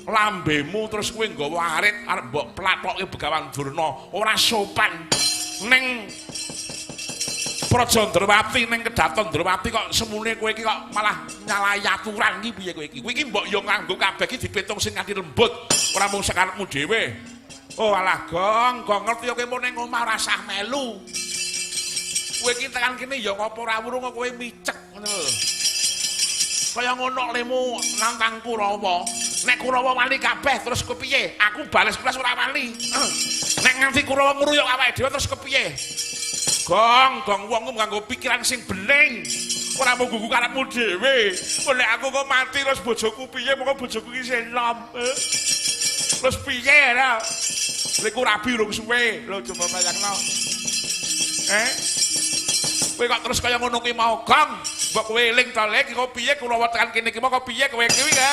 Lambemu terus kowe nggawa arit arep mbok plathokke Begawan Durna, ora sopan. Ning Praja Ndrawati, ning Kedaton Ndrawati kok semune kowe iki kok malah nyalahi aturan iki piye kowe iki? Kowe iki mbok yo nganggo kabeh iki dipitung sing nganti lembut, ora mung sakarepmu dhewe. Oh alah Gong, Gong ngerti kowe mau ning omah ora sah melu. Kowe iki tekan kene ya ngopo ora wurung kowe micek ngono lho. Kaya ngono lemu nantang Kurawa. Nek Kurawa wani kabeh terus kepiye? Aku bales blas ora wani. Nek nganti Kurawa ngruyuk awake dhewe terus kepiye? Gong, Gong wong nganggo pikiran sing bening. Ora mung gugu karepmu dhewe. Nek aku kok mati terus bojoku piye? Moko bojoku iki isih enom. Terus piye ya? Lek rabi urung suwe. Lho coba bayangno. Eh? Kowe kok terus kaya ngono kuwi mau, Gong? Mbok kowe eling to, Lek, kok piye Kurawa tekan kene iki mau kok piye kowe kuwi ya?